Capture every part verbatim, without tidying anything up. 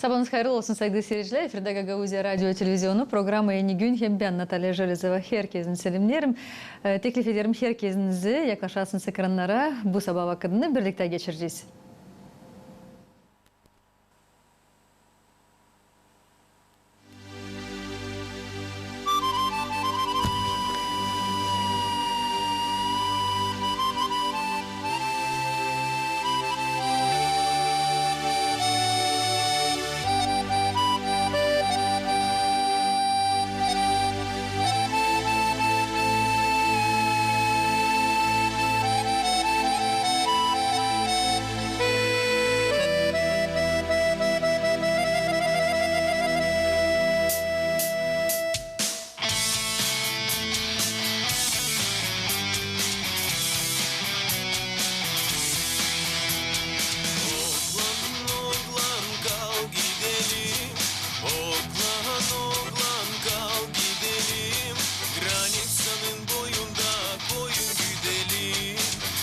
Sabaanız hayırlı olsun, saygılı seyircilär. Efirdä Gagauziya radio televizionu, programma "Eni gün" hem bän, Natalya Jölezova. Herkezi selemneerim. E, teklif ederim herkezinizi yaklaşasınız ekrannara. Bu sabaa vakıdını birliktä geçirecez. Oglan, oglan, kal gidelim. Oglan, oglan, kal gidelim. Granitsanın boyunda koyun güdelim.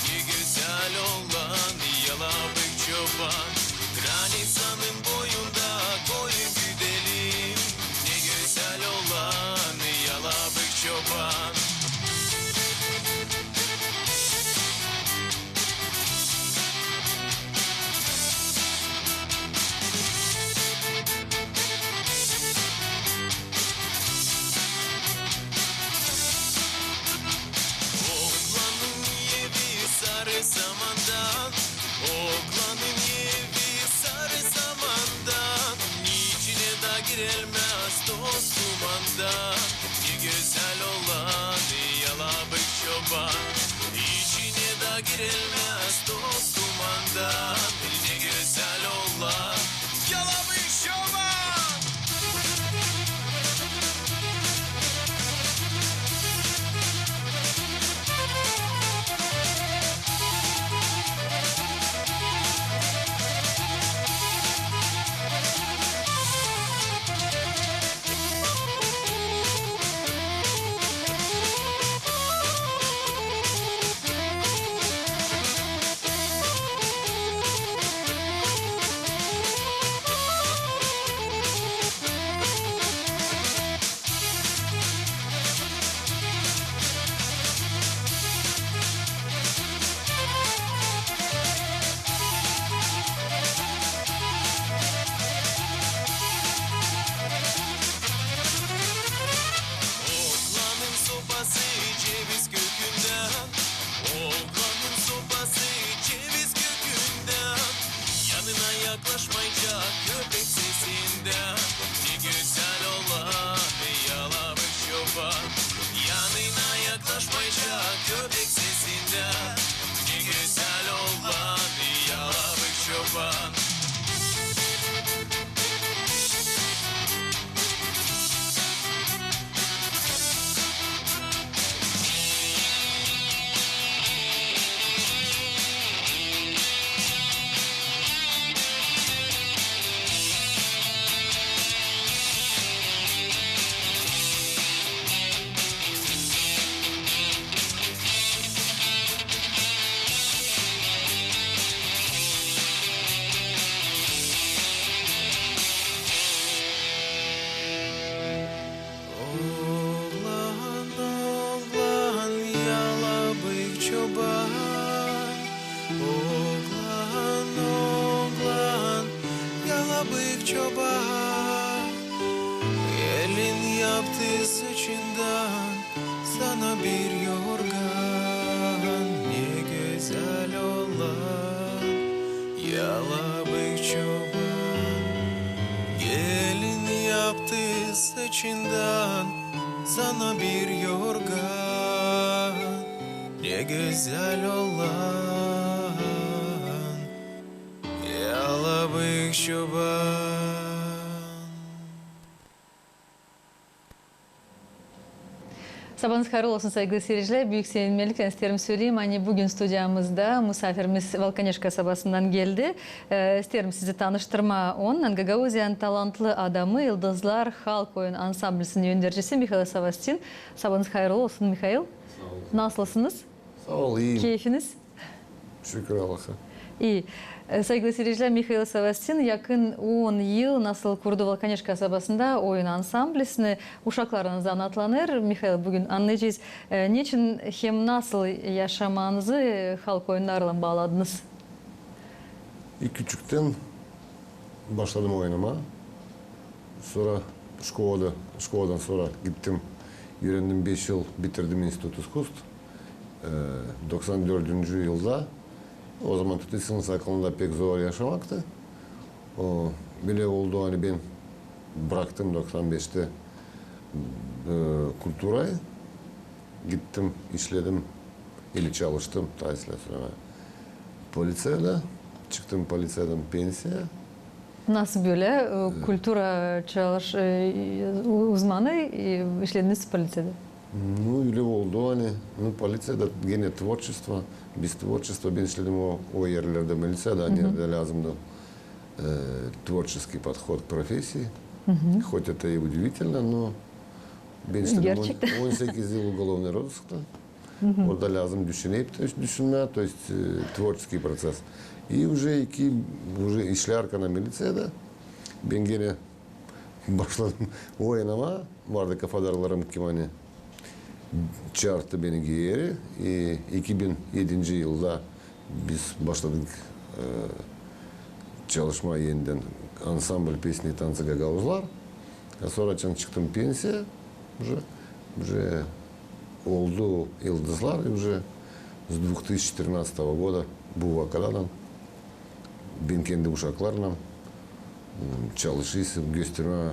Ne gözäl olan yalabık çoban. Granitsanın boyunda koyun güdelim. Ne gözäl olan yalabık çoban. Oglanın evi sarı samandan, oglanın evi sarı samandan, içinä dä girelmäz toz dumandan. Ne gözäl olan yalabık çoban, içinä dä girelmäz toz dumandan. Ne gözäl olan yalabık çoban. Oglanın sopası ceviz kökündän, oglanın sopası ceviz kökündän. Yanına yaklaşmayacak köpek sesindän. Ne gözäl olan yalabık çoban. Yanına yaklaşmayacak köpek sesindän. Ne gözäl olan yalabık çoban. Oglan, oglan, yalabık çoban. Oglan, oglan, yalabık çoban. Gelin yaptı saçından sana bir yorgan. Ne gözäl olan yalabık çoban. Gelin yaptı saçından sana bir yorgan. Ne gözäl olan yalabık çoban. Sabaanız hayırlı olsun, saygılı seyircilär. Büük sevinmelän isteerim söleyim, ani büün studiyamızda musaafirimiz Valkaneş kasabasından geldi. E, isteerim sizi tanıştırmaa onunnan. Gagauziyanın talantlı adamı, Yıldızlar halk oyun ansamblisinin öndercisi Mihail Savastin. Sabaanız hayırlı olsun, Mihail. Saa ol. Nasılsınız? Saa ol, iiyim. Keyfiniz? Şükür Allaha. İi, e, saygılı siiredicilär, Mihail Savastin yakın on yıl nasıl kurdu Valkaneş kasabasında oyun ansamblisini, uşaklarlan zanaatlanêr. Mihail, büün annayacez, e, neçin hem nasıl yaşamanızı, e, halk oyunnarlan baaladınız? E, küçüktän başladım oynamaa. Sora şkolada, şkoladan sora gittim, üürendim beş yıl, bitirdim İnstitut iskusstv. E, doksan dördüncü yılda, o zaman tutuyorsun, aklında pek zor yaşamaktı. O, bile oldu, ani bän braktım doksan beştä, e, kulturayı. Gittim, işledim, ili çalıştım, taa islää sölemää, poliţiyada. Çıktım poliţiyadan pensiya. Nasıl bölä, e, kultura çalış-, e, u-, uzmanı, e, işlediniz poliţiyada? Nu, öyle oldu, ani, nu, poliţiyada genä tvorçestvo, biz tvorçestvo, bän işledim o, o erlerdä, miliţiyada, ani lääzımdı, e, творческий подход к профессии. Хоть это и удивительно, но bän işledim on, on sekiz yıl уголовный розыскта. Orada lääzım düşünä, то есть düşünmää, то есть, e, творческий процесс. И уже iki, уже işlärkän miliţiyada, bän genä başladım oynamaa. Vardı kafadarlarım, kim ani çaarttı beni geeri. E, iki bin edinci yılda biz başladık, e, çalışmaa enidän ansambl pesni i tanţı «Gagauzlar». A sora açan çıktım pensiya, уже, уже oldu «Yıldızlar», и уже с двух тысячи тринадцатого года, bu vakıdadan bän kendi uşaklarlan, m, çalışêrım göstermää,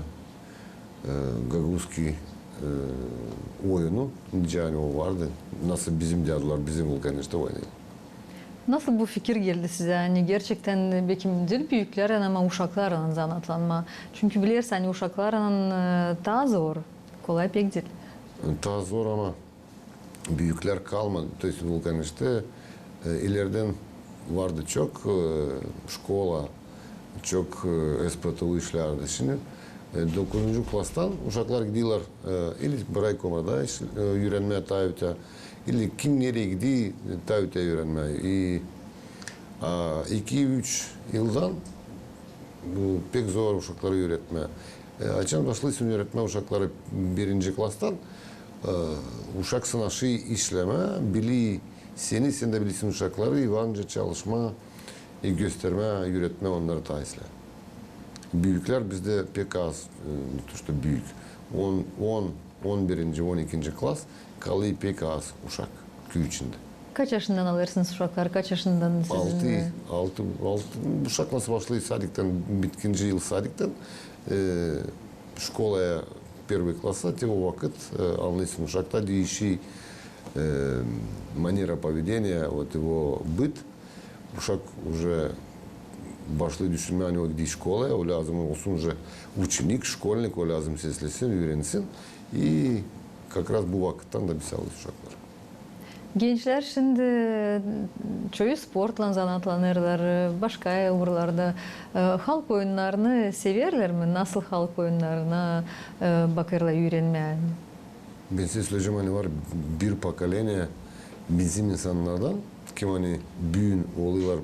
e, gagauzskiy, e, oyunu, nicä ani o vardı, nasıl bizim dädular, bizim Valkaneştä oynêêrlar. Nasıl bu fikir geldi sizä, ani gerçektän, bekim diil büüklärlän, ama uşaklarlan zanaatlanmaa? Çünkü bilersiniz, ani uşaklarlan, e, taa zor, kolay pek diil. Taa zor, ama büüklär kalmadı. То есть Valkaneştä, e, ilerdän vardı çok, e, şkola, çok, e, S P T U işlärdi. Şindi, e, dokuzuncu klastan uşaklar giderlär, e, ili raykomada iş-, e, üürenmää taa ötää, ili kim nereyi gider, e, taa ötää üürenmää. I, a, iki-üç yıldan bu pek zor uşakları üüretmää. E, açan başlêêrsın üüretmää uşakları birinci klastan, e, uşak sanaşêr işlemää, biler seni, sän dä bilersin uşakları, i var nicä çalışmaa, i göstermää, üüretmää onnarı taa islää. Büüklär bizdä pek az, e, то что büük. On, on, on birinci, on ikinci klas, kalêr pek az uşak küü içindä. Kaç yaşından alêrsınız uşakları, kaç yaşından siz? Altı, altı, altı, uşak nasıl başlêêr sadiktän, bitinci yıl sadiktän, e, şkolaya, первый klasa, te o vakıt, e, annêêrsın, uşakta diişer, e, манера поведения, вот его быт, uşak уже başlêêr düşünmää, ani o gider şkolaya, o lääzım olsun уже ученик, школьник, o lääzım seslesin, üürensin. I как раз bu vakıttan da biz alêrız uşakları. Gençlär şindi çoyu sportlan zanaatlanêrlar, başka uurlarda. E, halk oyunnarını severlär mi? Nasıl halk oyunnarına, e, bakêrlar üürenmää? Bän sizä söleyecäm, ani var bir pokoleniya bizim insannardan, kim ani büün olêrlar,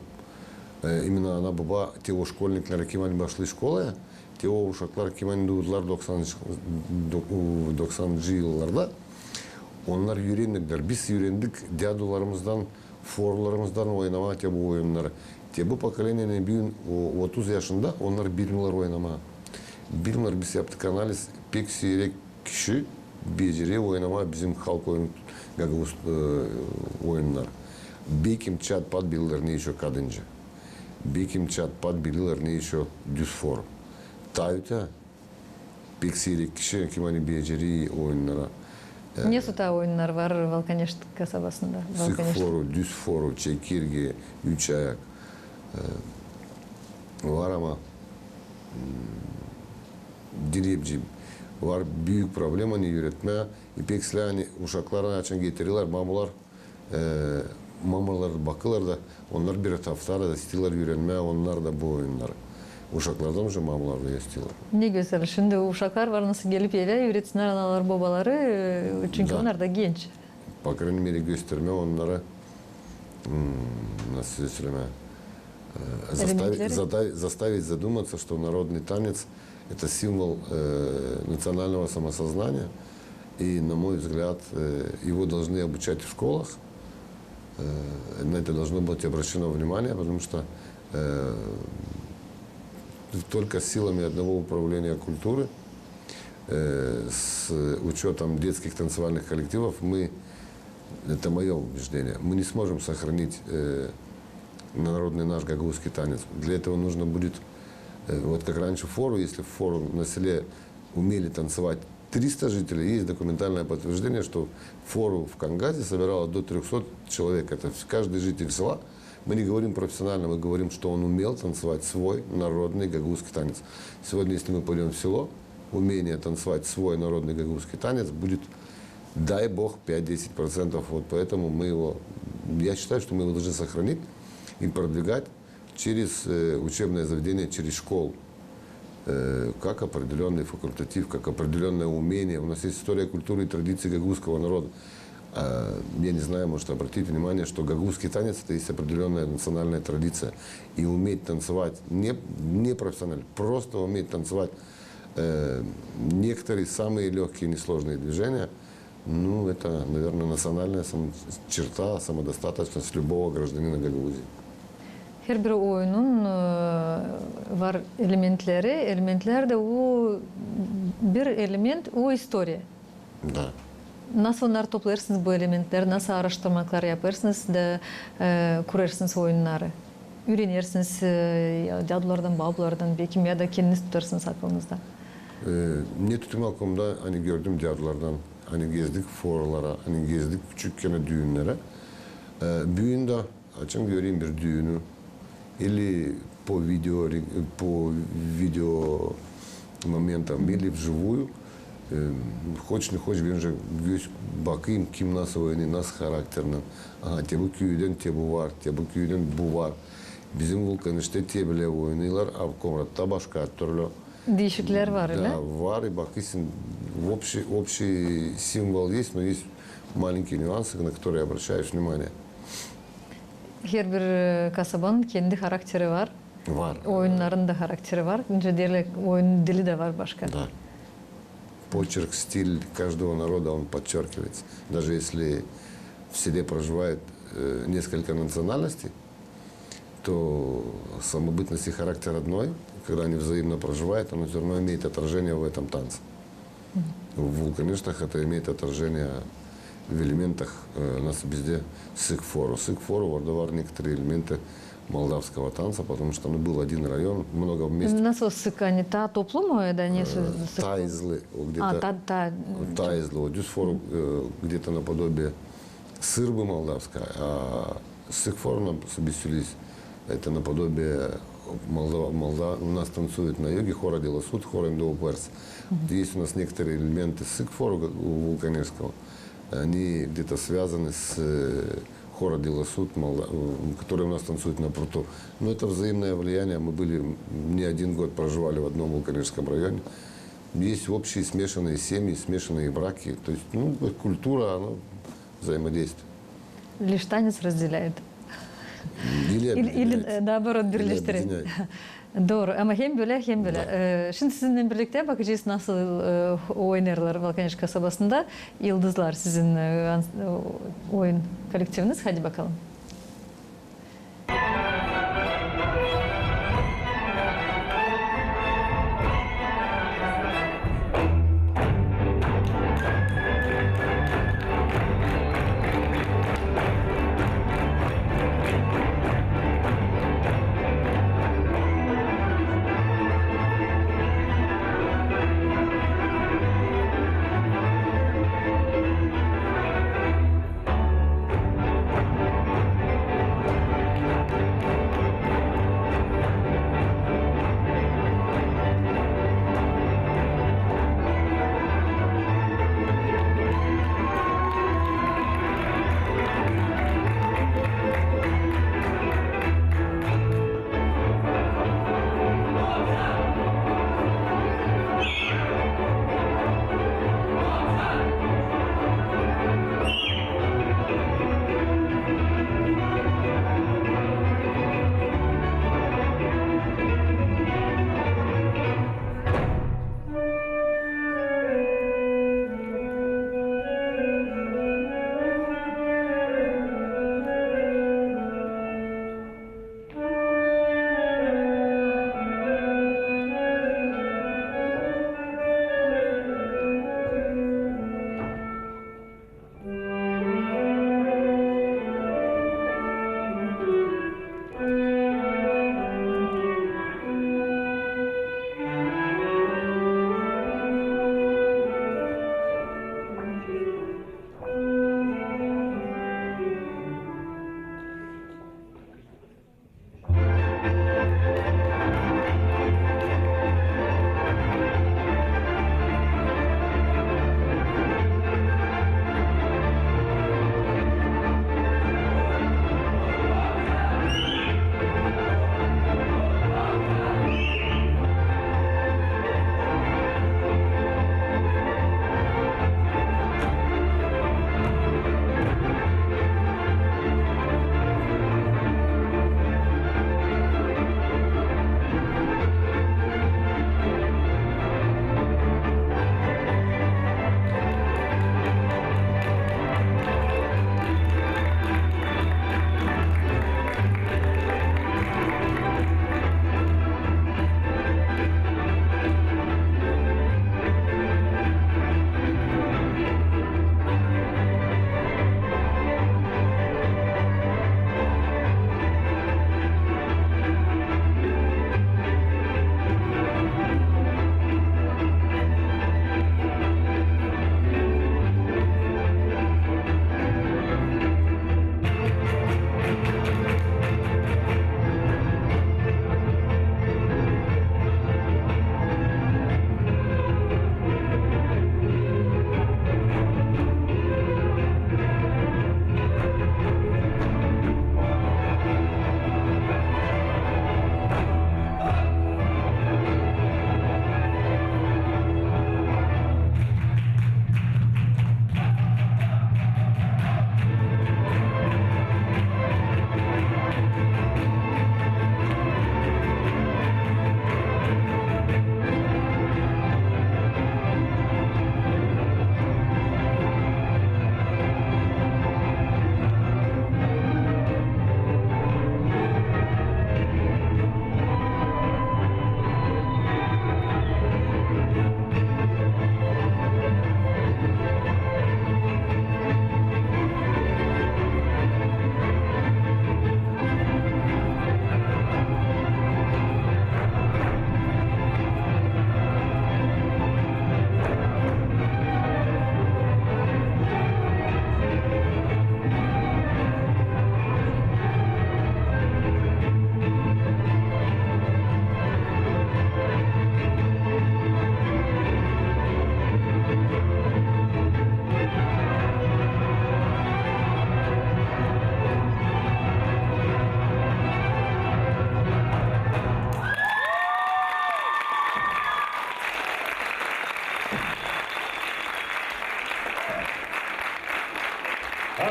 e, именно ana-boba, te o şkolnikleri, kim ani başlêêr şkolaya, te o uşaklar, kim ani duudular doksan, dok-, doksancı yıllarda, onnar üürenmedilär. Biz üürendik dädularımızdan, forularımızdan oynamaa te bu oyunnarı. Te bu pokoleniya, ani büün o otuz yaşında, onnar bilmeerlär oynamaa. Bilmeerlär, biz yaptık analiz, pek siirek kişi becerer oynamaa bizim halk oyunu, gagauz, e, oyunnarı. Bekim çat-pat bilelär ne işo kadınca. Bekim çat-pat bilelär ne işo düz foru. Taa ötää, pek siirek kişi, kim ani becerer oyunnarı. E, nesoy taa oyunnar var Valkaneş kasabasında? Sık foru, düz foru, çekirge, üç ayak. E, var, ama, m, direbci. Var büük problema, ani üüretmää. I pek islää, ani uşakları açan getirerlär, mamular, e, mamular bakêrlar da, onnar bir hafta da isteerlär üürenmää onnar da bu oyunnarı. Uşaklardan uje mamular da isteerlär. Ne gözäl. Şindi uşaklar var, nasıl gelip evä üüretsinnär analar-bobaları, e, çünkü onnar da genç. По крайней мере, göstermää onnarı, m, nasıl sölemää, Заставить, заставить задуматься, что народный танец — это символ, э, национального самосознания, и, на мой взгляд, э, его должны обучать в школах. Э, на это должно быть обращено внимание, потому что, э, только силами одного управления культуры, э, с учётом детских танцевальных коллективов мы, это моё убеждение, мы не сможем сохранить, э, народный наш гагаузский танец. Для этого нужно будет, э, вот как раньше фору, если в фору на селе умели танцевать триста жителей, есть документальное подтверждение, что фору в Кангазе собирало до трёхсот человек. Это вс-, каждый житель села. Мы не говорим профессионально, мы говорим, что он умел танцевать свой народный гагаузский танец. Сегодня, если мы пойдём в село, умение танцевать свой народный гагаузский танец будет, дай бог, пять-десять процентов. Вот поэтому мы его, я считаю, что мы его должны сохранить и продвигать через, э, учебное заведение, через школу, э, как определённый факультатив, как определённое умение. У нас есть история культуры и традиции гагаузского народа. А, я не знаю, может, обратите внимание, что гагаузский танец — это есть определённая национальная традиция. И уметь танцевать не, не профессионально, просто уметь танцевать, э, некоторые самые лёгкие, несложные движения, ну, это, наверное, национальная само-, черта, самодостаточность любого гражданина Гагаузии. Herbir oyunun, e, var elementleri, elementlär dä o bir element, o istoriya. Da. Nasıl onnarı toplêêrsınız bu elementleri, nasıl aaraştırmaklar yapêrsınız da, e, kurêrsınız oyunnarı? Üürenersiniz, e, ya, dädulardan, babulardan, bekim, ya da kendiniz tutarsınız akılınızda? E, ne tutêrım aklımda, ani gördüm dädulardan, ani gezdik foralara, ani gezdik küçükkän düünnere. E, büün dä açan göreyim bir düünü, ili po video, po video momentam, ili вживую, e, hoş ne hoş, bän jä göz bakêrım, kim nasıl oynêêr, nasıl harakternen. Aha, te bu küüdän, te bu var, te bu küüdän, bu var. Bizim Vulkaneştä te bölä oynêêrlar, a Komratta başka türlü. Diişiklär var, ölä? Da, var, i bakêrsın, общий, общий символ есть, но есть маленькие нюансы, на которые обращаешь внимание. Herbir, e, kasabanın kendi harakteri var. Var. Oyunnarın da harakteri var. Nicä deerlär, oyunun dili dä var başka. Да. Почерк, стиль каждого народа, он подчеркивается. Даже если в селе проживает, э, несколько национальностей, то самобытность и характер одной, когда они взаимно проживают, оно всё равно имеет отражение в этом танце. В Вулканештах это имеет отражение в элементах, э, у нас везде сык-фору. Сык-фору, orada var некоторые элементы молдавского танца, потому что, ну, был один район, много вместе. Nasıl sık, ani taa toplu mu, ya da ne? Э, sık? Taa hızlı, o где-то. A, taa, taa. Taa hızlı, o düz foru, э, где-то наподобие сырбы молдавская, а сык-фору, на, собеселись, это наподобие Молдова, Молда-, у нас танцуют на юге, хора Делосуд, хора Индоуперс. Есть у нас некоторые элементы сык-фору у Вулканешского. Они где-то связаны с, э, хора Делосуд, Молда-, э, которые у нас танцуют на пруту. Но это взаимное влияние. Мы были, м, не один год проживали в одном Вулканешском районе. Есть общие смешанные семьи, смешанные браки. То есть, ну, культура, она взаимодействует. Лишь танец разделяет. Или объединяет. Или, или, э, наоборот, бирleştirer. Или объединяет. Dooru. Ama hem bölä, hem bölä. Da. E, şindi sizinnän birliktä bakacez, nasıl, e, oynêêrlar Vulkaneşt kasabasında Yıldızlar, sizin, e, ans-, e, oyun kollektiviniz. Hadi bakalım.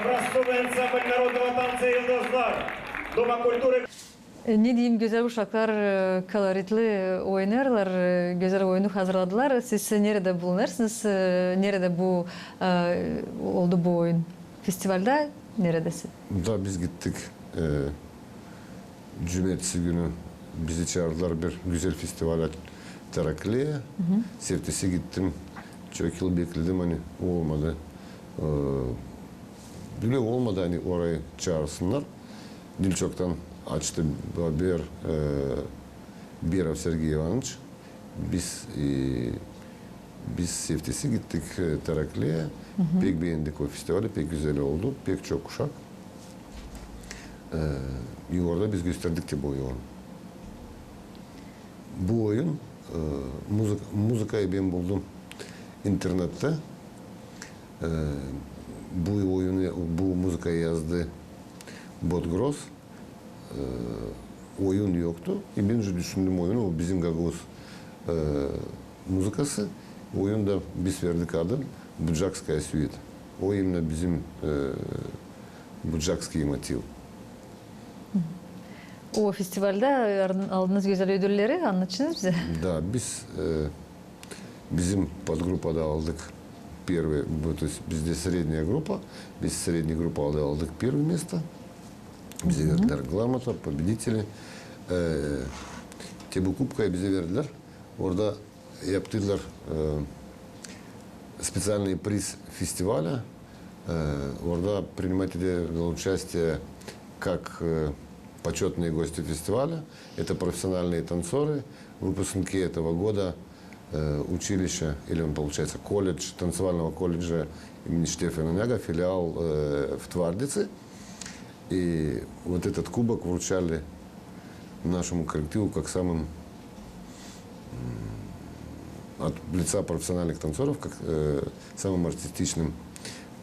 Образцовый ансамбль народного танца «Yıldızlar» Дома культуры. E, ne deyim, gözäl uşaklar, e, koloritli oynêêrlar, e, gözäl oyunu hazırladılar. Siz neredä bulunêrsınız, e, neredä bu, e, oldu bu oyun? Festivalda neredäsi? Da biz gittik, e, cumertesi günü bizi çaardılar bir gözäl festivalä Terakleya. Sertesi gittim. Çok yıl bekledim, ani olmadı. E, bile olmadı, ani orayı çaarsınnar. Diil çoktan açtı haber, e, Berov Sergey İvanıç. Biz, e, biz sertesi gittik, e, Terakleya. Pek beendik o festivali, pek gözäl oldu, pek çok uşak. E, i orada biz gösterdik te bu oyun. Bu oyun, e, muzık-, muzıkayı bän buldum internettä. E, bu oyunu, bu muzıkayı yazdı Bot Gross. E, oyun yoktu. E, bän düşündüm oyunu, o bizim gagauz, e, muzıkası. Oyun da biz verdik adı «Bucakskaya suita». O imenä bizim, e, bucakskiy motiv. O festivalda aldınız gözäl ödülleri, annadınız bizä? Da, biz, e, bizim podgrupada aldık первое, то есть bizdä sredneyä grupa, biz sredney grupada aldık первое место. Bizi verdilär грамота победителя. E, te bu kubkayı bizi verdilär. Orada yaptılar, e, специальный приз фестиваля. E, orada принимать ederlär участие как, e, почётные гости фестиваля. Это профессиональные танцоры, выпускники этого года, э, училища, или он, получается, колледж, танцевального колледжа имени Штефана Няга, филиал, э, в Твардице. И вот этот кубок вручали нашему коллективу как самым, м, от лица профессиональных танцоров, как, э, самым артистичным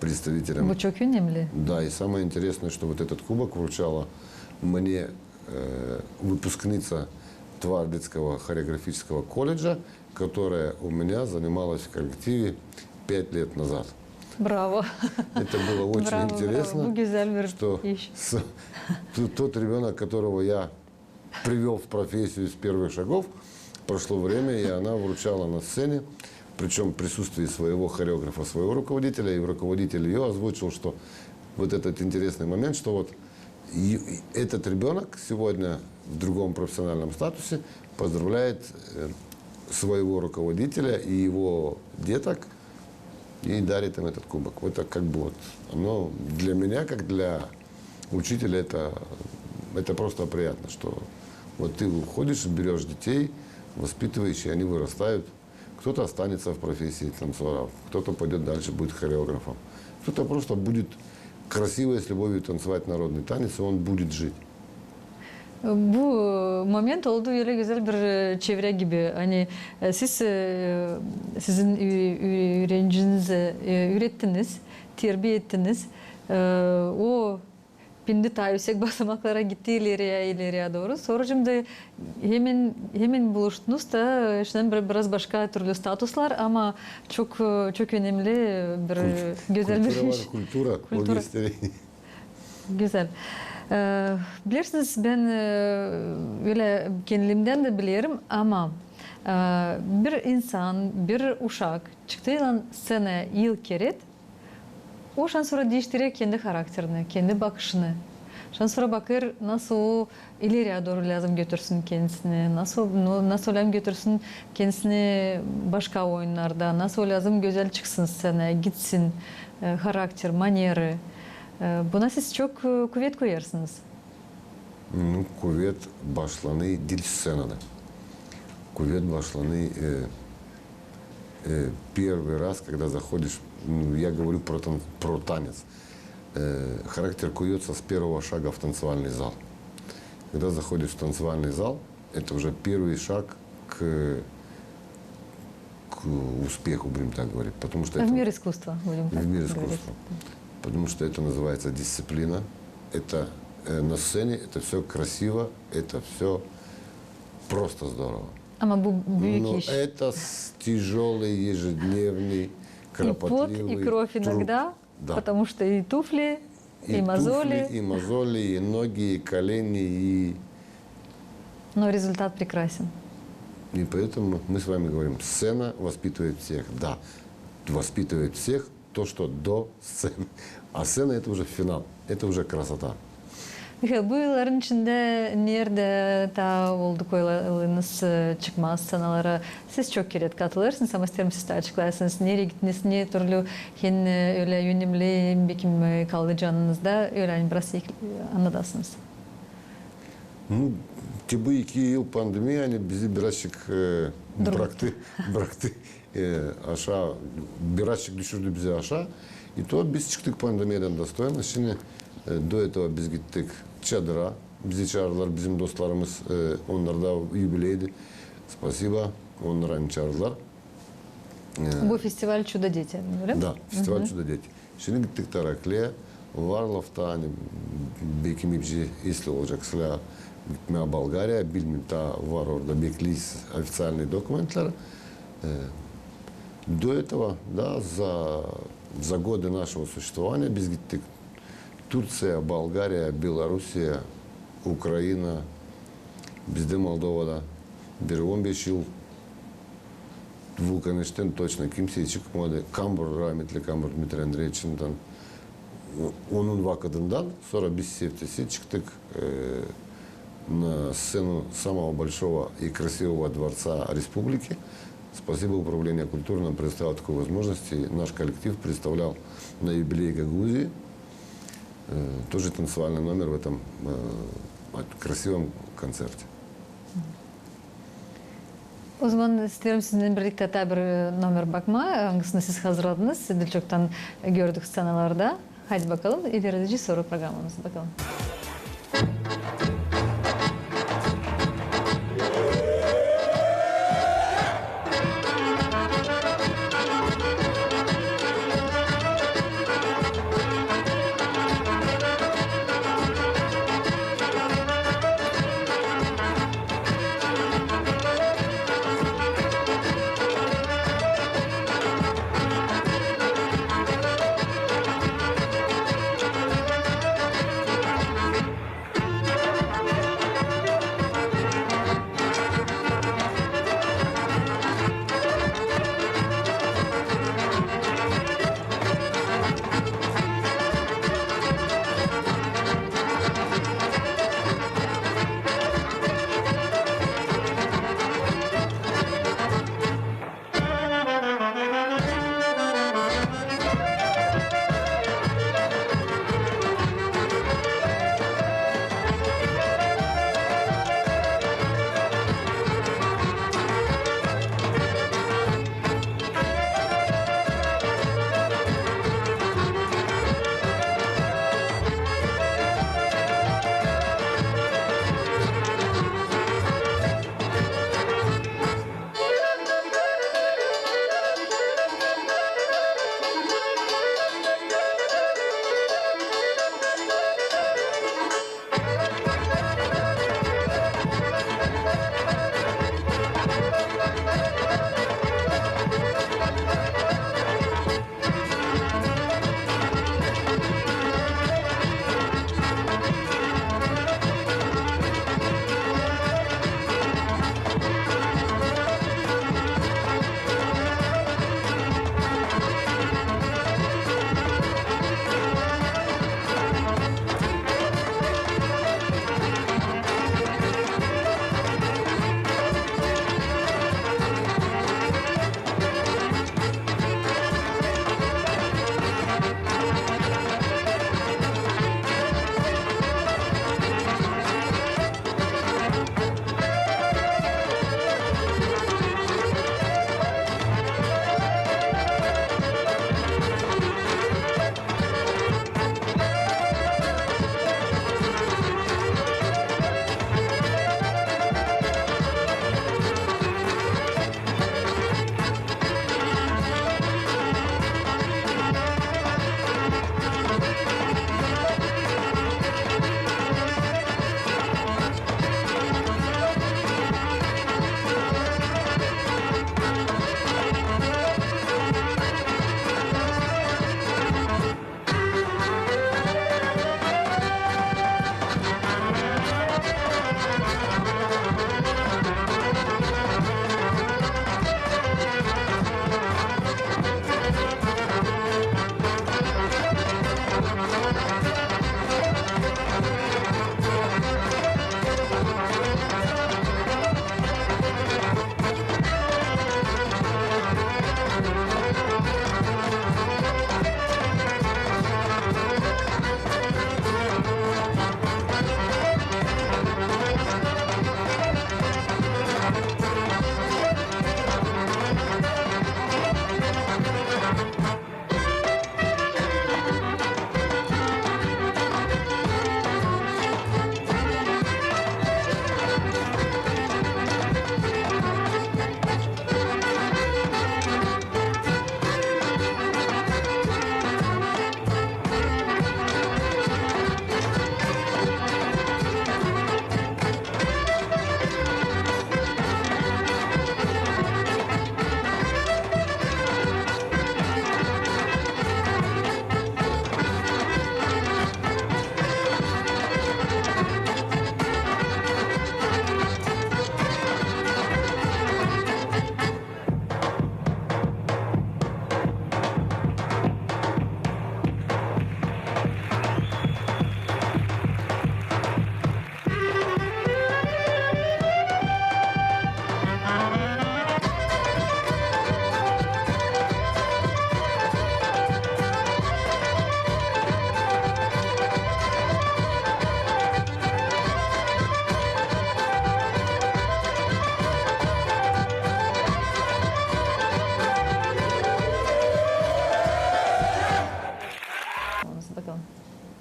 представителям. Bu çok önemli. Да, и самое интересное, что вот этот кубок вручала мне, э, выпускница Твардицкого хореографического колледжа, которая у меня занималась в коллективе пять лет назад. Браво! Это было очень интересно, что тот ребёнок, которого я привёл в профессию с первых шагов, прошло время, и она вручала на сцене, причём в присутствии своего хореографа, своего руководителя, и руководитель её озвучил, что вот этот интересный момент, что вот И, и этот ребёнок сегодня в другом профессиональном статусе поздравляет, э, своего руководителя и его деток и дарит им этот кубок. Вот это как бы вот, оно для меня, как для учителя, это, это просто приятно, что вот ты уходишь, берёшь детей, воспитываешь, и они вырастают. Кто-то останется в профессии танцора, кто-то пойдёт дальше, будет хореографом, кто-то просто будет красиво и с любовью танцевать народный танец, и он будет жить. Bu, e, moment oldu ölä gözäl bir, e, çevrä gibi. Ani, e, siz, e, sizin ü-, ü-, üürenicinizi, e, üürettiniz, terbiä ettiniz. E, o pindi taa üüsek basamaklara gitti, ileriyä, ileriyä dooru. Sora şindi hemen, hemen buluştunuz da, şindi bir, biraz başka türlü statuslar, ama çok, e, çok önemli bir, e, gözäl bir iş. Kultura var, kultura. Kultura. Gözäl. E, bilersiniz, bän, e, ölä kendimdän dä bilerim, ama, e, bir insan, bir uşak çıktıylan scenaya ilk keret, o şansora diiştirer kendi harakterini, kendi bakışını. Şansora bakêr, nasıl o ileriyä dooru lääzım götürsün kendisini, nasıl, no-, nasıl lääzım götürsün kendisini başka oyunnarda, nasıl lääzım gözäl çıksın scenaya, gitsin, e, harakter, manerı. E, buna siz çok, e, kuvet koyêrsınız. Ну, kuvet başlanêr diil scenada. Kuvet başlanêr, e, e, первый раз, когда заходишь, ну, я говорю про тан-, про танец. Э, характер куется с первого шага в танцевальный зал. Когда заходишь в танцевальный зал, это уже первый шаг к к успеху, будем так говорить. Потому что это в мир искусства, будем так говорить. В мир искусства. Потому что это называется дисциплина. Это, э, на сцене, это всё красиво, это всё просто здорово. Ama bu büük iş. Но это с-, тяжёлый, ежедневный, кропотливый труд. И пот, и кровь иногда, потому что и туфли, И мозоли, и ноги, и колени, и... Но результат прекрасен. И поэтому мы с вами говорим, сцена воспитывает всех. Да, воспитывает всех то, что до сцены. А сцена — это уже финал, это уже красота. Mihail, bu yılların içindä neredä taa oldu koylarınız, e, çıkmaa sţanalara? Siz çok kerä katılêrsınız, ama isteerim siz taa açıklayasınız, neredä gittiniz, ne türlü hem, e, ölä önemli, bekim, e, kaldı canınızda, ölä, ani biraz annadasınız. Ну, te bu iki yıl pandemiya, ani bizi birazçık, e, braktı, braktı e, aşaa, birazçık düşürdü bizi aşaa. И то biz çıktık pandemiyadan dostoyno. Şindi, e, до этого biz gittik çadıra. Bizi çaardılar bizim dostlarımız, e, onnarda yubileydi. Спасибо, onnara ani çaardılar. E, bu festival «Чудо-дети», öyle mi? Да, фестиваль «Чудо-дети». Şindi gittik Tarakliya. Var lafta, ani bekim ipci, если olacek sıra gitmää Bolgariya, bilmeerim, taa var orada, bekleeriz официальный dokumentleri. E, до этого, да, за, за годы нашего существования biz gittik Turţiya, Bolgariya, Belorusiya, Ukraina, bizdä Moldovada bir on beş yıl. Vulkaneşten точно kimsey çıkmadı. Kambur, rahmetli Kambur Dmitriy Andreeviçinden, onun vakıdından sora biz Sevtesi çıktık, e, на сцену самого большого и красивого дворца республики. Спасибо Управлению культуры нам предоставило такую возможность, и наш коллектив представлял на юбилее Гагаузии, э, тоже танцевальный номер в этом, э, красивом концерте. O zaman isteerim sizinnän birliktä taa bir, e, nomer bakmaa, angısını siz hazırladınız, sizi çoktan gördük sţanalarda. Haydi bakalım, ilerleyecez sora programamızı, bakalım.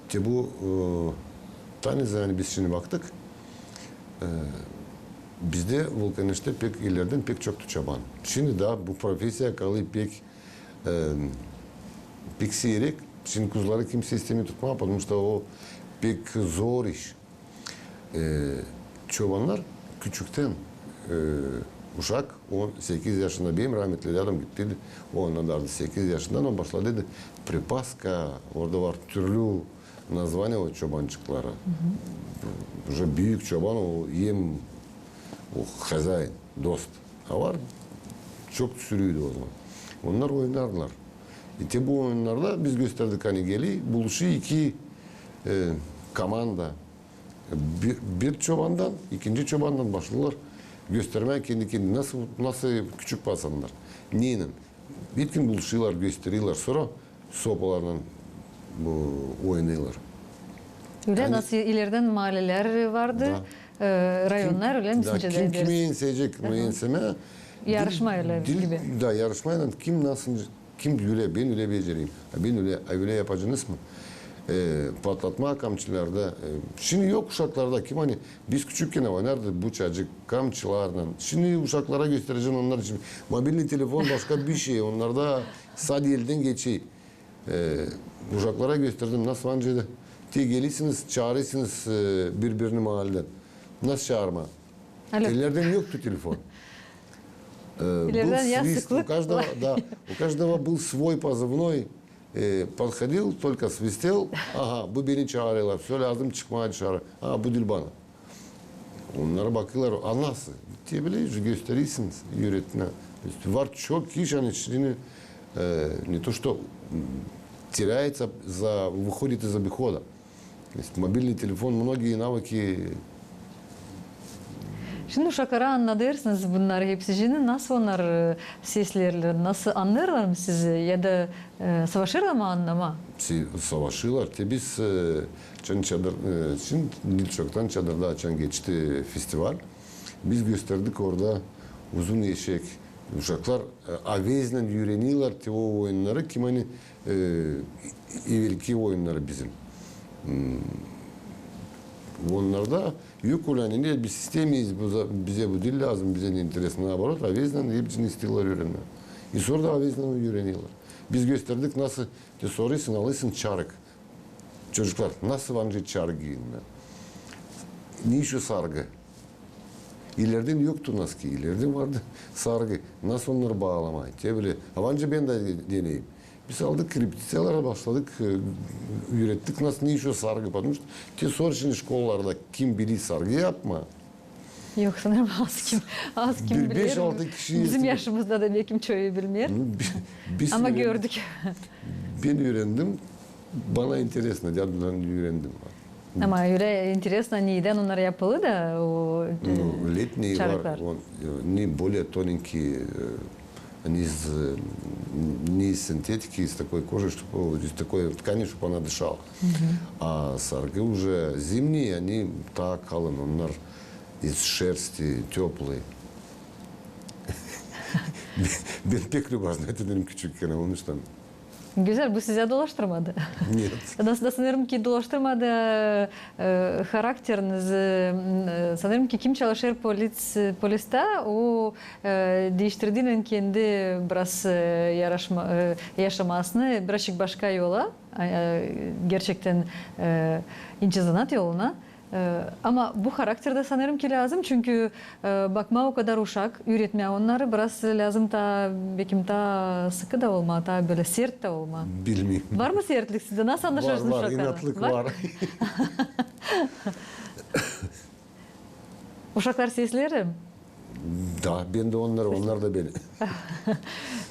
Te bu, e, tanı, ani biz şindi baktık, e, bizdä Vulkaneştä pek ilerdän pek çoktu çoban. Şindi da bu profesiya kalêr pek, e, pek siirek. Şindi kuzuları kimsey istemää tutmaa, потому что o pek zor iş. E, çobannar küçüktän, e, uşak, on sekiz yaşında, benim rahmetli dädäm gitti, on da vardı sekiz yaşında, on başladı pripaska, orada var türlü nazvaniya o çobançıkları. Уже büük çoban, o hem, o hozäin, dost. A var çok sürüydü o zaman. Onnar oynardılar. E, te bu oyunnarda biz gösterdik, ani geli, buluşêr iki, e, komanda. Bir, bir çobandan, ikinci çobandan başlêêrlar göstermää kendi kendini, nasıl, nasıl küçük pasannar. Neylän? Bitkin buluşêrlar, gösterilär, sora sopalarlan bu oynêêrlar. Ölä ani nasıl ilerdän maalelär vardı, e, rayonnar, ölä mi? Da, sizcä dä kim kimi enseyecek, mi ensemää. Yarışma ölä gibi. Da, yarışmaylan kim nasıl, kim ölä, bän ölä becereyim, a bän ölä, a ölä yapacınız mı? E, patlatmaa kamçılarda. E, şindi yok uşaklarda, kim ani biz küçükkän oynardı bu çacık kamçılarlan. Şindi uşaklara gösterecäm, onnar için mobilnıy telefon başka bir şey, onnarda sade eldän geçer. E, uşaklara gösterdim, nasıl vancıydı. Te gelirsiniz, çaarêrsınız, e, bir-birini maalelän. Nasıl çaarmaa? Alo. Ellerdän yoktu telefon. E, был свист, у каждого, да, у каждого был свой позывной. E, подходил, только свистел, aha, bu beni çaarêrlar, всё, lääzım çıkmaa dışarı. A, bu diil bana. Onnara bakêrlar, a nasıl? Te bilä gösterersiniz, üüretmää. То есть var çok iş, ani şindi, e, не то что, м, теряется, за, выходит из обихода. То есть мобильный телефон, многие навыки. Şindi uşaklara annadêrsınız bunnarı hepsicini, nasıl onnar, e, sesleerlär, nasıl annêêrlar mı sizi, ya da, e, savaşêrlar mı annamaa? Si-, savaşêrlar. Te biz, e, açan çadır, e, şindi diil çoktan çadırda açan geçti festival. Biz gösterdik orada uzun eşek. Uşaklar, e, avezlän üürenilär te o oyunnarı, kim ani, e, evelki oyunnarı bizim. Hmm. Onnarda yok ölä, ani biz istemeeriz, bu za-, bizä bu diil lääzım, bizä ne интересно, наоборот, avezlän hepsini isteerlär üürenmää. E, sora da avezlän üürenilär. Biz gösterdik, nasıl, te sorêrsın, alêrsın çarık. Çocuklar, nasıl vancı çarık giinmää? Ne işo sargı? İlerdän yoktu носки, ilerdän vardı sargı. Nasıl onnarı baalamaa? Te bilä, a vancı bän dä deneyim. Biz aldık, repetisiyalara başladık, e, üürettik, nasıl, ne işo sargı. Потому что te sor şindi şkolalarda kim biler sargı yapmaa? Yok, sanêrım, az kim, az kim biler. Bir beş-altı kişi. Bizim yaşımızda da bekim çoyu bilmeer. Ama gördük. Bän üürendim. Bana интересно, dädudan üürendim. Ama ölä интересно, nedän onnar yapılı da o, e, ну, летние var, он, e, они более тоненькие, e, они из, e, не из синтетики, из такой кожи, чтоб, из такой ткани, чтоб она дышала. А sargı уже зимние, они так kalın, onnar из шерсти, тёплые. Bän pek любознательный küçükkän, onuştan. Gözäl, bu sizä dolaştırmadı. Нет. Da, da sanêrım ki dolaştırmadı, e, harakterinizi, e, sanêrım ki kim çalışêr polis-, polistää, o, e, diiştirdi kendi biraz, e, yaraşma-, e, yaşamasını birazçık başka yola, e, gerçektän, e, ince zanaat yoluna. E, ama bu harakterdä sanêrım ki lääzım, çünkü, e, bakmaa o kadar uşak, üüretmää onnarı biraz lääzım taa, bekim taa sıkı da olmaa, taa bölä sert dä olmaa. Bilmeerim. Var mı sertlik sizdä? Nasıl annaşêrsınız uşaklarlan? Var, var, inatlık var. Uşaklar sesleer? Da, bän dä onnarı, onnar da beni.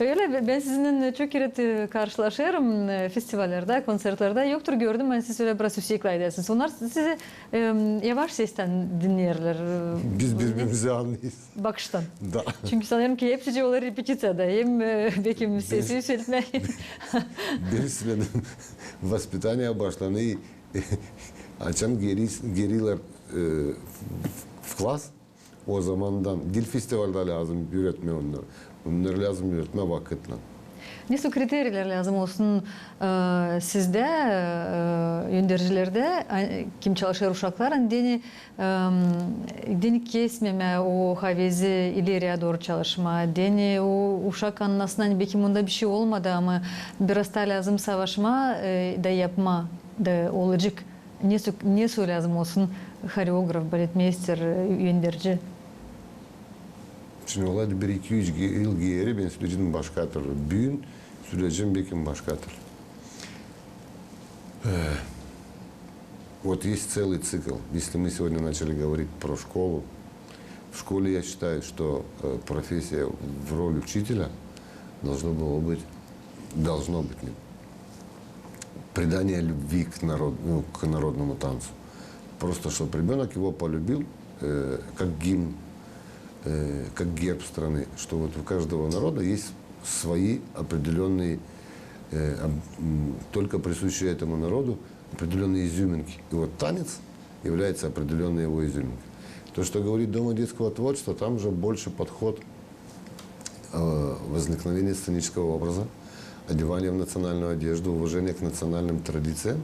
Ölä, bä-, bän sizinnän çok kerä, e, karşılaşêrım, e, festivallerdä, kontsertlerdä. Yoktur gördüm, ani siz ölä biraz üüsek laydasınız. Onnar sizi, e, yavaş sestän dinnärlär, e, biz biri-birimizi annêêrız. Bakıştan. Da. Çünkü sanêrım ki hepsicii olêr repetiţiyada. Hem, e, bekim sesi üüseltmää. Bän siledim. Воспитание başlanêr, açan geri-, gerilär, e, в класс. O zamandan diil festivalda lääzım üüretmää onnarı. Onnarı lääzım üüretmää vakıtlan. Nesoy kriterilär lääzım olsun, e, sizdä, e, öndercilerdä, a, kim çalışêr uşaklarlan, deyni, e, deyni kesmemää o havezi ileriyä dooru çalışmaa, deyni o uşak annasın, ani bekim onda bişey olmadı, ama biraz taa lääzım savaşmaa, e, da yapmaa da olacek. Nesoy, nesoy lääzım olsun horeograf, baletmeister, e, önderci? Şindi olaydı bir-iki üz ge-, yıl geeri bän söledim başka türlü. Büün söleyecäm bekim başka türlü. Э, вот есть целый цикл. Если мы сегодня начали говорить про школу, в школе я считаю, что, э, профессия в роль учителя должно было быть, должно быть, нет, придание любви к народ-, ну, к народному танцу. Просто чтоб ребёнок его полюбил, э, как гимн, э, как герб страны, что вот у каждого народа есть свои определённые, э, об-, м, только присущие этому народу определённые изюминки. И вот танец является определённой его изюминкой. То, что говорит Дома детского творчества, там же больше подход, э, возникновение сценического образа, одевание в национальную одежду, уважение к национальным традициям.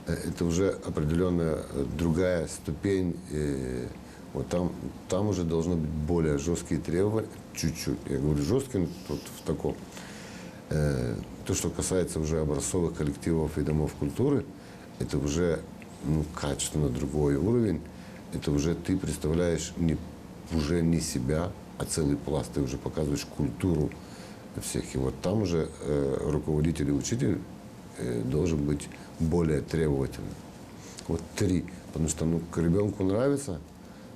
Э, это уже определённая, э, другая ступень, э, вот там, там уже должны быть более жёсткие требования, чуть-чуть, я говорю жёсткие, но тут в таком. Э, то, что касается уже образцовых коллективов и домов культуры, это уже, ну, качественно другой уровень. Это уже ты представляешь не, уже не себя, а целый пласт. Ты уже показываешь культуру всех. И вот там уже, э, руководитель и учитель, э, должен быть более требовательным. Вот три. Потому что, ну, к ребёнку нравится,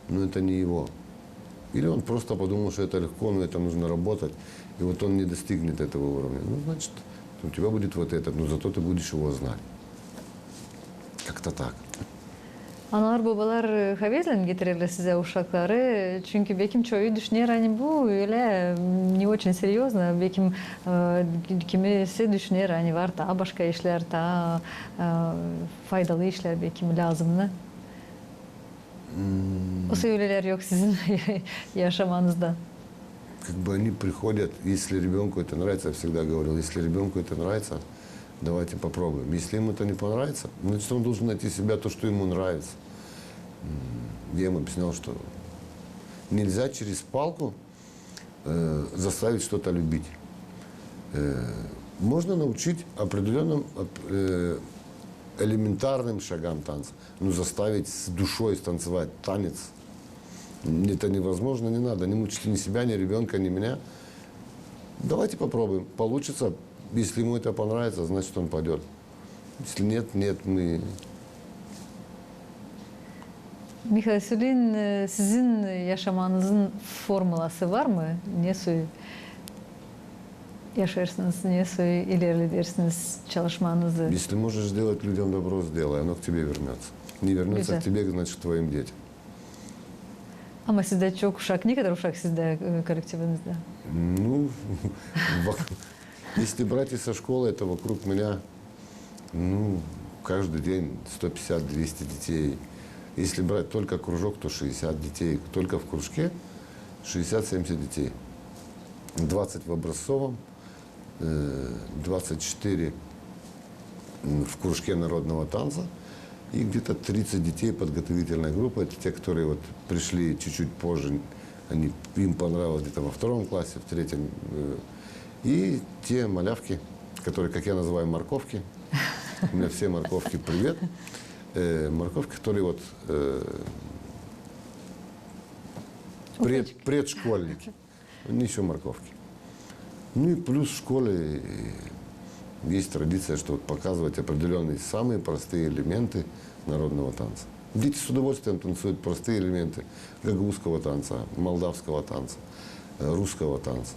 но это не его. Или он просто подумал, что это легко, но это нужно работать. И вот он не достигнет этого уровня. Ну, значит, у тебя будет вот этот, но зато ты будешь его знать. Как-то так. Analar-bobalar, e, havezlän getirerlär sizä uşakları, çünkü bekim çoyu düşüner, ani bu ölä, m, не очень серьёзно, bekim, e, kimisi düşüner, ani var taa başka işlär, taa, e, faydalı işlär, bekim lääzımnı. М. Osa ölelär yok sizin yaşamanızda? Как бы они приходят, если ребёнку это нравится, я всегда говорил, если ребёнку это нравится, давайте попробуем. Если ему это не понравится, значит, он должен найти себя то, что ему нравится. М, я ему объяснял, что нельзя через палку, э, заставить что-то любить. Э, можно научить определённым, оп-, э, элементарным шагам танца, но заставить с душой станцевать танец, это невозможно, не надо, не мучайте ни себя, ни ребёнка, ни меня. Давайте попробуем. Получится, если ему это понравится, значит, он пойдёт. Если нет, нет, мы... Mihail, söleyin, e, sizin yaşamanızın formulası var mı? Nesoy yaşêêrsınız, nesoy ilerledersiniz çalışmanızı? Если можешь сделать людям добро, сделай, оно к тебе вернётся. Не вернётся к тебе, значит, к твоим детям. Ama sizdä çok uşak. Ne kadar uşak sizdä, e, kollektivinizda? Ну, вок-, если брать и со школы, это вокруг меня, ну, каждый день сто пятьдесят — двести детей. Если брать только кружок, то шестьдесят детей. Только в кружке шестьдесят — семьдесят детей. Двадцать в образцовом, э, двадцать четыре, м, в кружке народного танца и где-то тридцать детей подготовительной группы. Это те, которые вот пришли чуть-чуть позже, они, им понравилось где-то во втором классе, в третьем, э, и те малявки, которые, как я называю, морковки. У меня все морковки, привет. Э, морковки, которые вот, э, пред-, предшкольники. Они ещё морковки. Ну и плюс в школе, э, есть традиция, что вот показывать определённые самые простые элементы народного танца. Дети с удовольствием танцуют простые элементы гагаузского танца, молдавского танца, э, русского танца.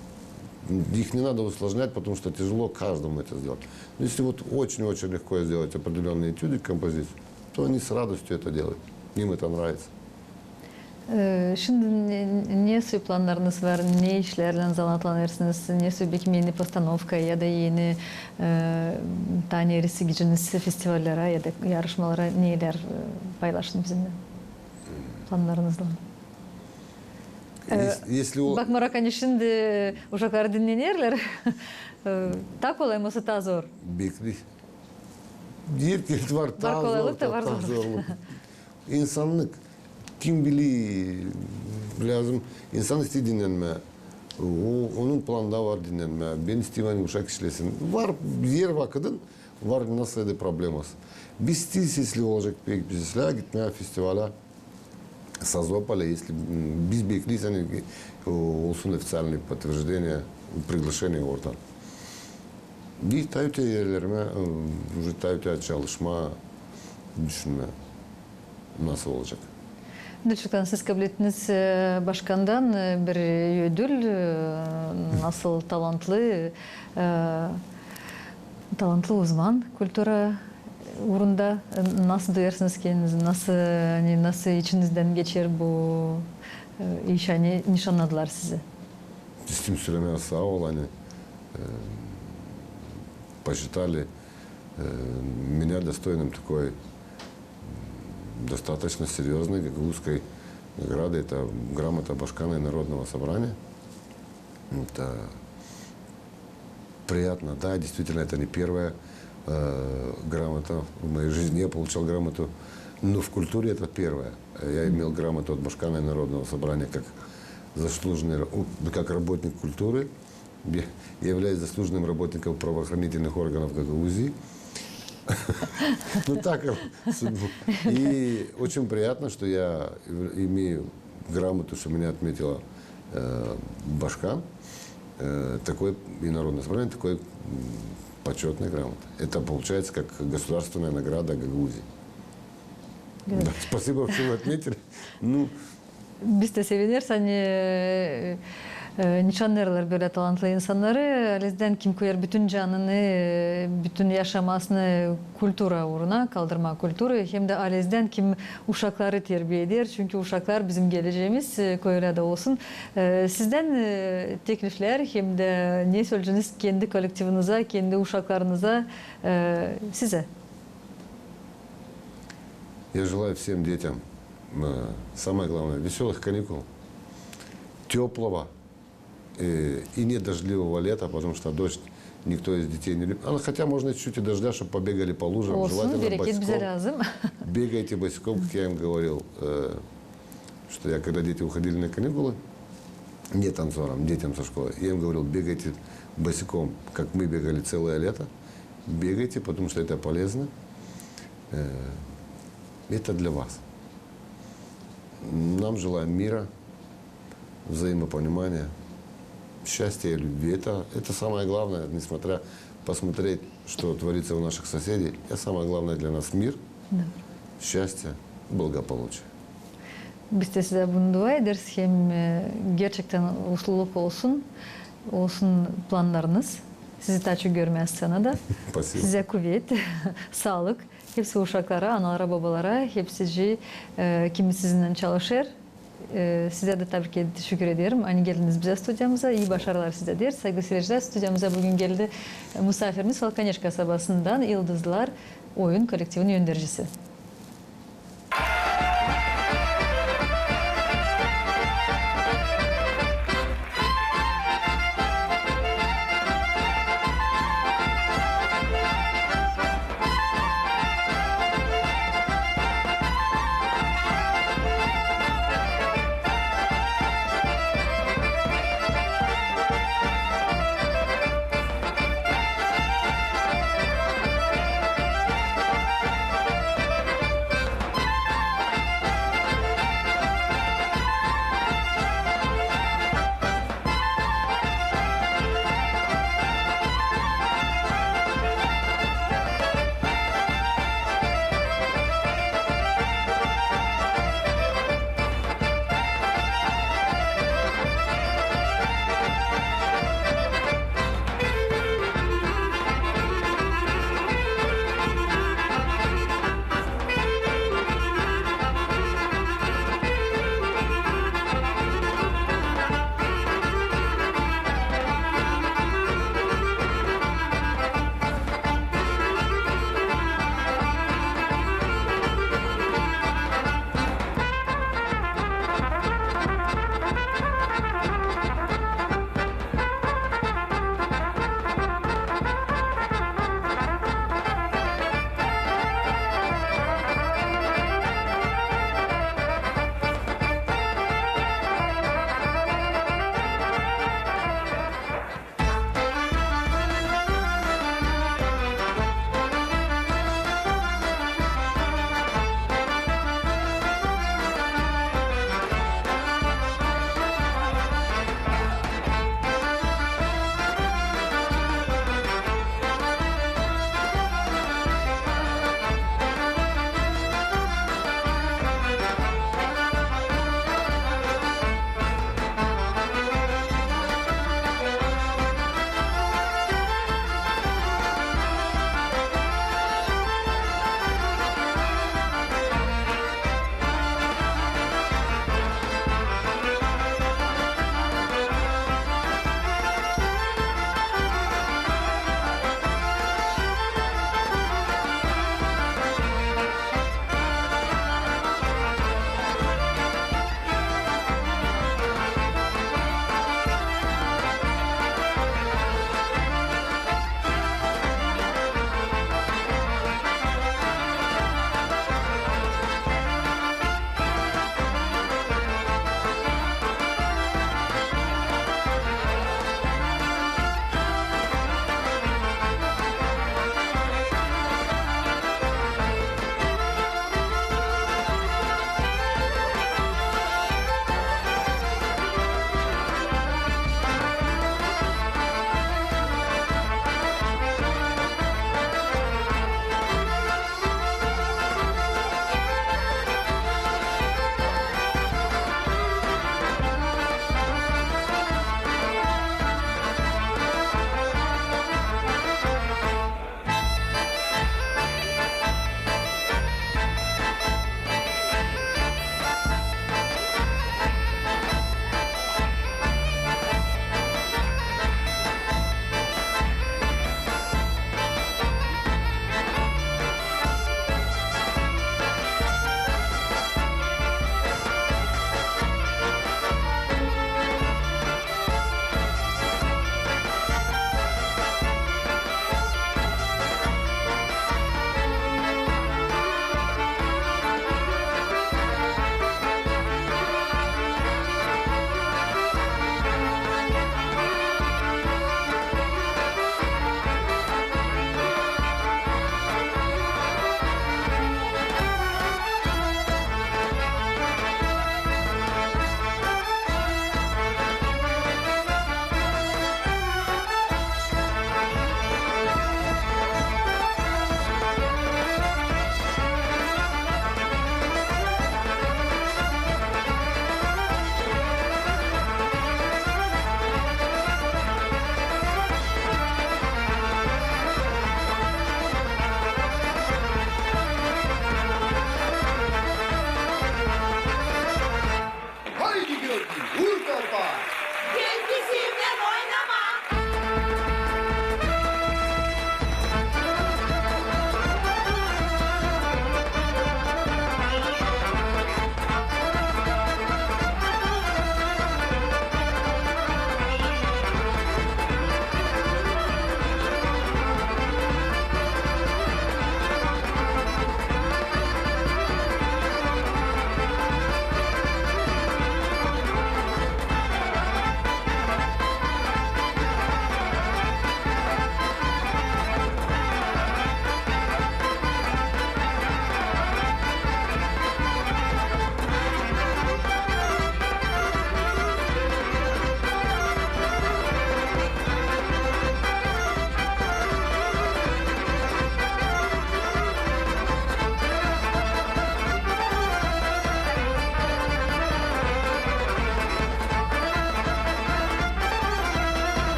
Их не надо усложнять, потому что тяжело каждому это сделать. Но если вот очень-очень легко сделать определённые этюды, композиции, то они с радостью это делают. Им это нравится. E, şindi ne, nesoy plannarınız var, ne işlärlän zanaatlanêrsınız, nesoy bekim eni postanovka ya da eni, e, taa neresä gideceniz festivallerä ya da yarışmalara, neylär, e, paylaşın bizimnän plannarınızlan. Если o... Bakmarak, ani şindi uşaklar dinnenerlär, taa kolay mı, taa zor? Bekli. Diil ki, var taa zor, taa zor. İnsannık. Kim biler, lääzım, insan isteer dinnenmää. O, onun planda var dinnenmää. Bän isteerim, ani uşak işlesin. Var, her vakıdın var nasıl da probleması. Biz isteeriz, esli olacek pek, biz isteeriz gitmää festivalä Sozopolä, esli, m, biz bekleriz, ani, o, olsun официальное подтверждение, приглашение oradan. Biz taa öte erlerimä, e, уже taa öte çalışmaa, düşünmää, nasıl olacek. Duşuktan siz kabletiniz, e, başkandan, e, bir ödül, e, nasıl talantlı, e, talantlı uzman kultura uurunda, e, nasıl duyêrsınız kendinizi, nasıl, ani, nasıl içinizdän geçer bu, e, iş, ani nişannadılar sizi? İsteerim sölemää saa ol, ani, e, посчитали, э, меня достойным такой, м, достаточно серьёзной гагаузской награды. Это грамота Башкана и Народного собрания. Это приятно. Да, действительно, это не первая, э, грамота в моей жизни. Я получал грамоту, но в культуре это первая. Я имел грамоту от Башкана и Народного собрания как заслуженный ра-, у-, как работник культуры. Я являюсь заслуженным работником правоохранительных органов Гагаузии. Ну так, судьбу. И очень приятно, что я имею грамоту, что меня отметила, э, Башкан, э, такой, и Народное собрание, такой, м, почётной грамотой. Это получается как государственная награда Гагаузии. Да, спасибо, что вы отметили. Ну, Biz dä sevineriz, ani, e, e, nişannêêrlar bölä talantlı insannarı. Halizdän, kim koyêr bütün canını, e, bütün yaşamasını kultura uuruna, kaldırmaa kulturayı, hem dä halizdän, kim uşakları terbiya eder, çünkü uşaklar bizim gelecämiz, e, kölä dä olsun. E, sizdän, e, tekliflär, hem dä ne söleyeceniz kendi kollektivinizä, kendi uşaklarınıza, e, sizä? Я желаю всем детям, э, самое главное, весёлых каникул, тёплого, э, и не дождливого лета, потому что дождь никто из детей не любит. А, ну, хотя можно чуть-чуть и дождя, чтоб побегали по лужам, желательно босиком. Olsun, bereket bizä lääzım. Бегайте босиком, как я им говорил, э, что я, когда дети уходили на каникулы, не танцорам, детям со школы, я им говорил: «Бегайте босиком, как мы бегали целое лето. Бегайте, потому что это полезно. Э, это для вас». Нам желаем мира, взаимопонимания, счастья и любви. Это, это самое главное, несмотря, посмотреть, что творится у наших соседей. Это самое главное для нас — мир, счастье, благополучие. Biz dä sizä bunu dua ederiz, hem, e, gerçektän usluluk olsun, olsun plannarınız. Sizi taa çok görmää sţenada. Спасибо. Sizä kuvet, saalık. Hepsi uşaklara, analara, bobalara, hepsi, e, kimi sizinnän çalışêr. E, sizä dä tabrik edip şükür ederim, ani geldiniz bizä studiyamıza. İi başarılar sizä deeriz. Saygılı siircilär, studiyamıza büün geldi, e, musaafirimiz Valkaneş kasabasından Yıldızlar oyun kollektivinin öndercisi.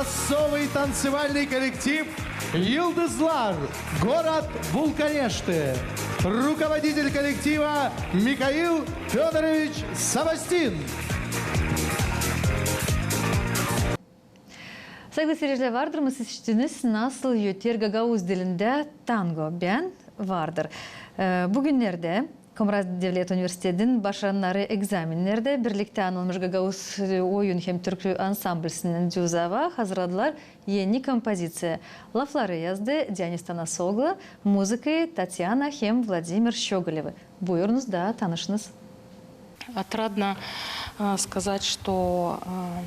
Попсовый танцевальный коллектив «Йылдызлар», город Вулканешты. Руководитель коллектива Михаил Фёдорович Савастин. Saygılı seyircilär, vardır mı siz işittiniz, nasıl öter gagauz dilindä tango? Bän vardır. E, bugünnerdä Komrat devlet universitetin başarannarı egzamennerdä birliktä anılmış gagauz, e, oyun hem türkü ansamblısınnan Düzova hazırladılar eni kompoziţiya. Lafları yazdı Dionis Tanasoglu, muzıkayı Tatyana hem Vladimir Şögölevi. Buyurunuz da tanışınız. Отрадно, а, сказать, что, а,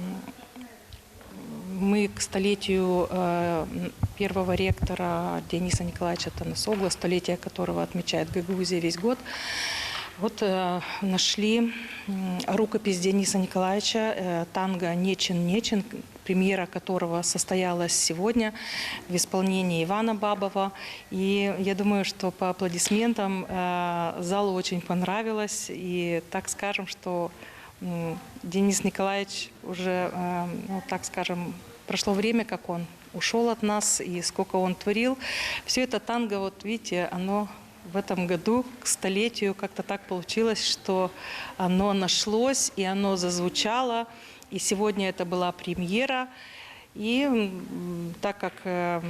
мы к столетию, э, м, первого ректора Диониса Николаевича Танасоглу, столетие которого отмечает Гагаузия весь год, вот, э, нашли, м, рукопись Диониса Николаевича, э, танго «Нечин-нечин», премьера которого состоялась сегодня в исполнении Ивана Бабова. И я думаю, что по аплодисментам, э, залу очень понравилось. И так скажем, что, м, Денис Николаевич уже, э, ну, так скажем, прошло время, как он ушёл от нас, и сколько он творил. Всё это танго, вот видите, оно в этом году, к столетию, как-то так получилось, что оно нашлось, и оно зазвучало. И сегодня это была премьера. И, м, так как, э,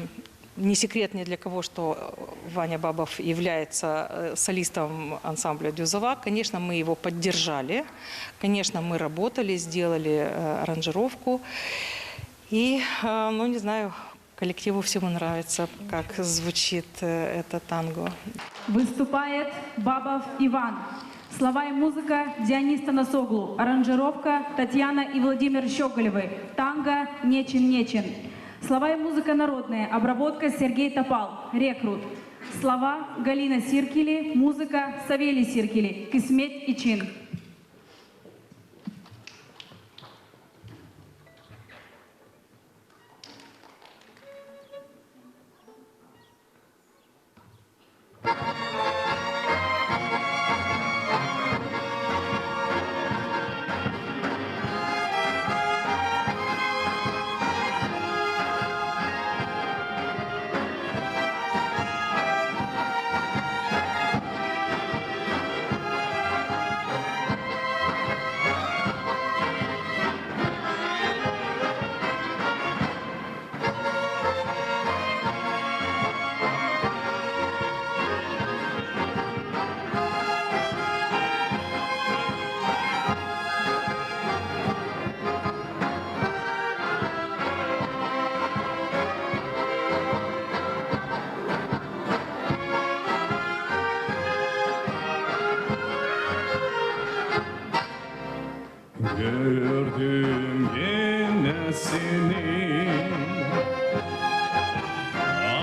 не секрет ни для кого, что, э, Ваня Бабов является, э, солистом ансамбля «Дюзова», конечно, мы его поддержали, конечно, мы работали, сделали, э, аранжировку. И, э, ну, не знаю, коллективу всему нравится, как звучит, э, это танго. Выступает Бабов Иван. Слова и музыка — Дионис Танасоглу. Аранжировка — Татьяна и Владимир Щеголевы. Танго «Нечин-нечин». Слова и музыка народные. Обработка — Сергей Топал, «Рекрут». Слова — Галина Сиркили. Музыка — Савелий Сиркили, «Кисмет için». Gördüm genä seni,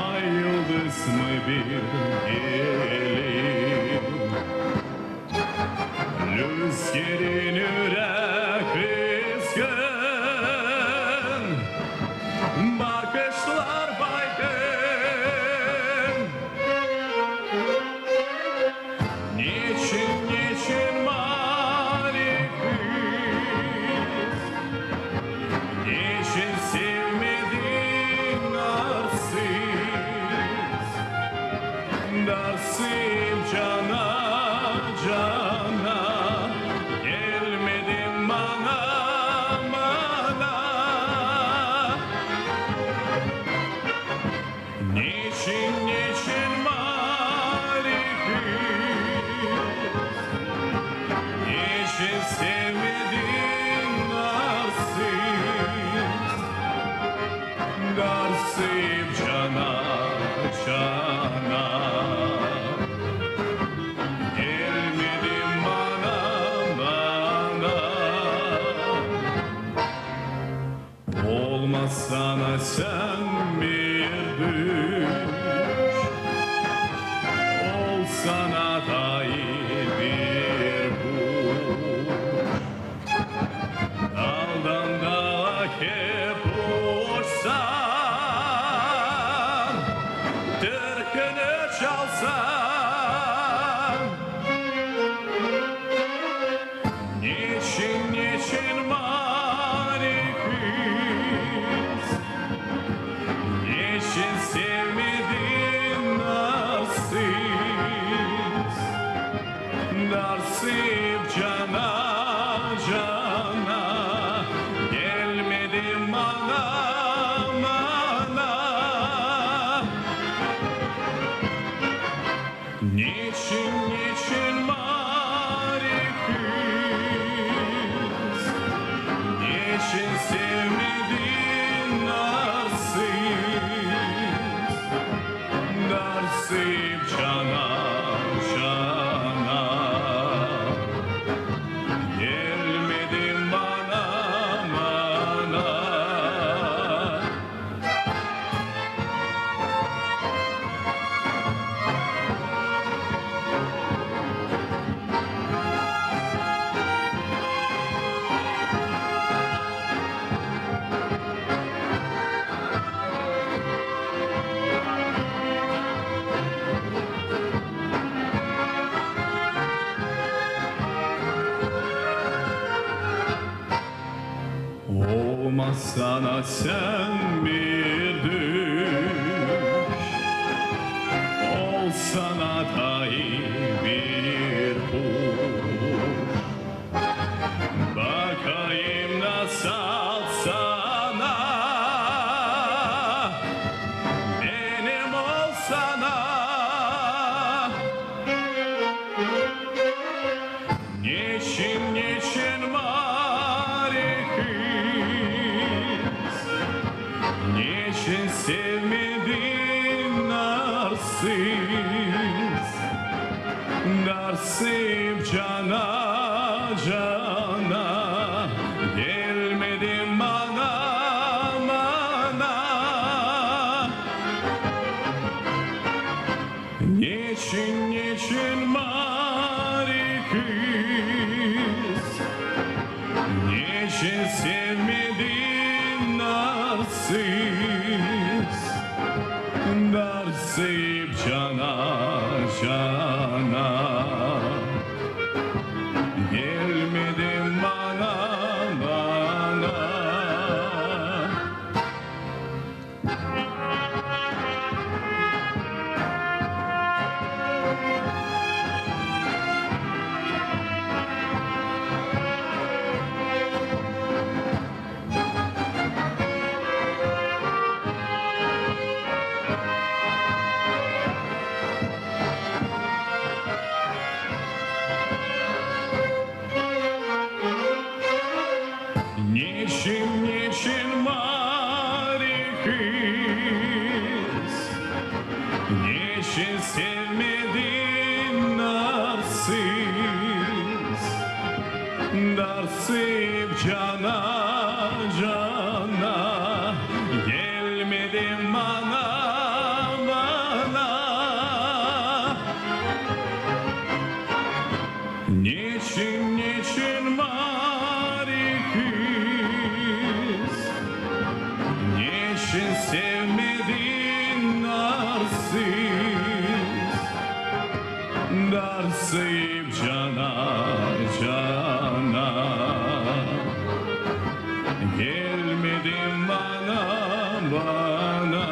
ay yıldız mı bir gelin. Lüzgerin ürää kızgın, bakışlar baygın. Neçin, neçin, mali kız, neçin sevmedin arsız? Darsıyım cana, cana, gelmedin mana, mana. Neçin, neçin, mali kız, neçin sevmedin arsız? Darsıyım cana, cana, Neçin, neçin, mari kız, neçin sevmedin narsız, narsız cana, cana, gelmedin bana, bana. Olmasana sän bir düş, olsana da bir kuş. Bakayım nasıl sana, benim olsana. Neçin, neçin, mari kız, neçin sevmedin narsız, narsız cana, cana, gelmedin bana, bana. Neçin, neçin, mari kız, neçin sevmedin narsız, narsız cana, cana, gelmedin bana, bana. Neçin, neçin, mari kız, neçin sevmedin narsız, narsız cana, cana, gelmedin bana, bana. Neçin, neçin, mari kız, neçin sevmedin narsız, narsız cana, cana, gelmedin bana, bana.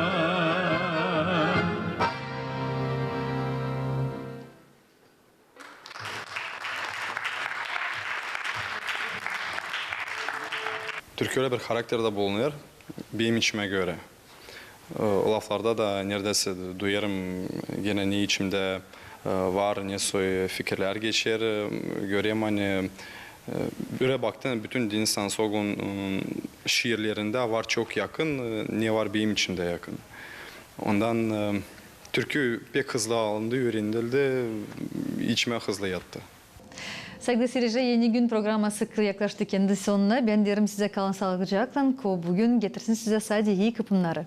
Türkü ölä bir harakterdä bulunêr, benim içimä görä. E, laflarda da neredäysä duyêrım genä ne içimdä, e, var, ne soy fikirlär geçer, e, görerim, ani, e, ölä baktın, bütün Deniz Tanrısoğlunun, e, şiirlerindä var çok yakın, e, ne var benim içimdä yakın. Ondan, e, türkü pek hızlı alındı, üürenildi, içimä hızlı yattı. Saygılı seyircilär, Eni gün programması yaklaştı kendi sonuna. Bän deerim sizä, kalın saalıcaklan, ko büün getirsin sizä sade ii kıpımnarı.